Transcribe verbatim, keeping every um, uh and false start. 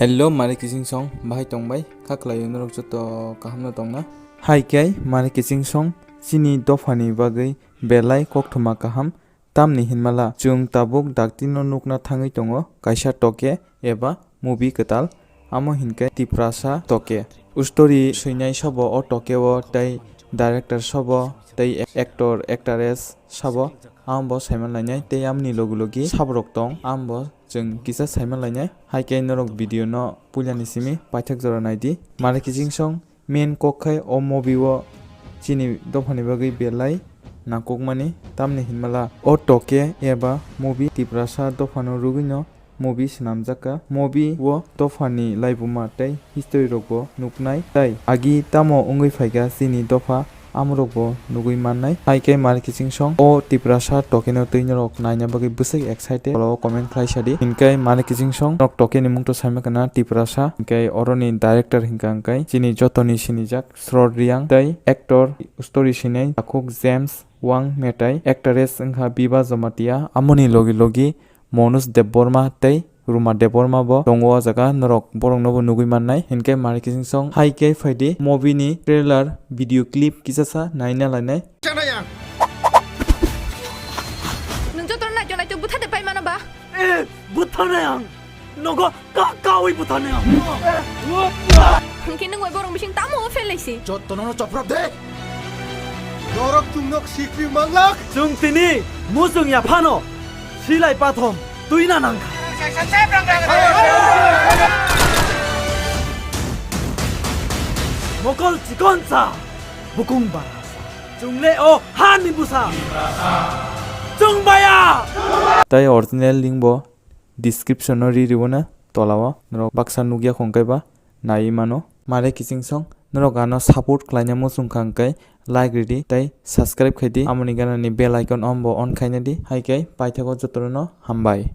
Hello, mare kiching song, bahai tongbai, kha khlaio norok joto kaham no tongna? Hai khe, mare kiching song, chini dophani bagwi belai kokthoma kaham, tamni hinmala chwng tabuk daktino nukna thangwi tongo, kaisa toke eba movie kwtal, amo hinkhe Tiprasa toke. Story swinai sobo o toke o tei director sobo tei actor, actress sabo, ang bo saiman lainai tei amoni logi logi saborok tong, ang bo chwng kisa saiman lainai. Hai khe norok video no puilani simi paithak jora naidi. Mare kiching song main kok khai o movie o chini dophani bagwi belai nangkukmani, tamni hinmala o toke eba movie Tiprasa dophano rwgwino movie swnamjakha. Movie o dophani laibuma tei history rokbo nuknai, tei agi tamo wngwi phaikha chini dopha, amorokbo nugwi mannai. Hai khe mare kiching song o Tiprasa tokeno twi norok naina bagwi bwswk excited, o comment khlai sadi. Hinkhe mare kiching song norok tokeni mungto saima khna Tiprasa, hinkhe oroni director hinkha hinkhe chini jotoni sinijak Srot Riang tei actor story sinai Takhuk James Wang Metai, actress wngkha Biba Jamatia, amoni logi logi Manoj Debbarma tei Ruma Debbarma bo tongo o jaga, norok borokno bo nugwi mannai. Hinkhe mare kiching song hai khe phaidi movie ni trailer video clip kisasa naina lainai. Nwng jotono naitwk naitwk bwtha de pai mano ba? Eh, bwthanai ang. Nogo ka kawi bwthanai ang. Hwnkhe nwng bai borok bising tamo o phelaisi? Jottono no choprop de. Norok chwngno sikri manglak. Chwng tini muchung ya phano silai pathom twina nangkha. Mokol chikonsa bukung barasa. Chwngle o hani busa. Chwng baya. Tai original link bo description o ri ribo na tola o, norok baksa nukya khong kaiba nai mano. Mare kiching song norok ano support khlaina muchung kha hwnkhe like ridi tei subscribe khaidi, amoni ganani bell icon on bo on khaina di. Hai khe paithago jotono hambai.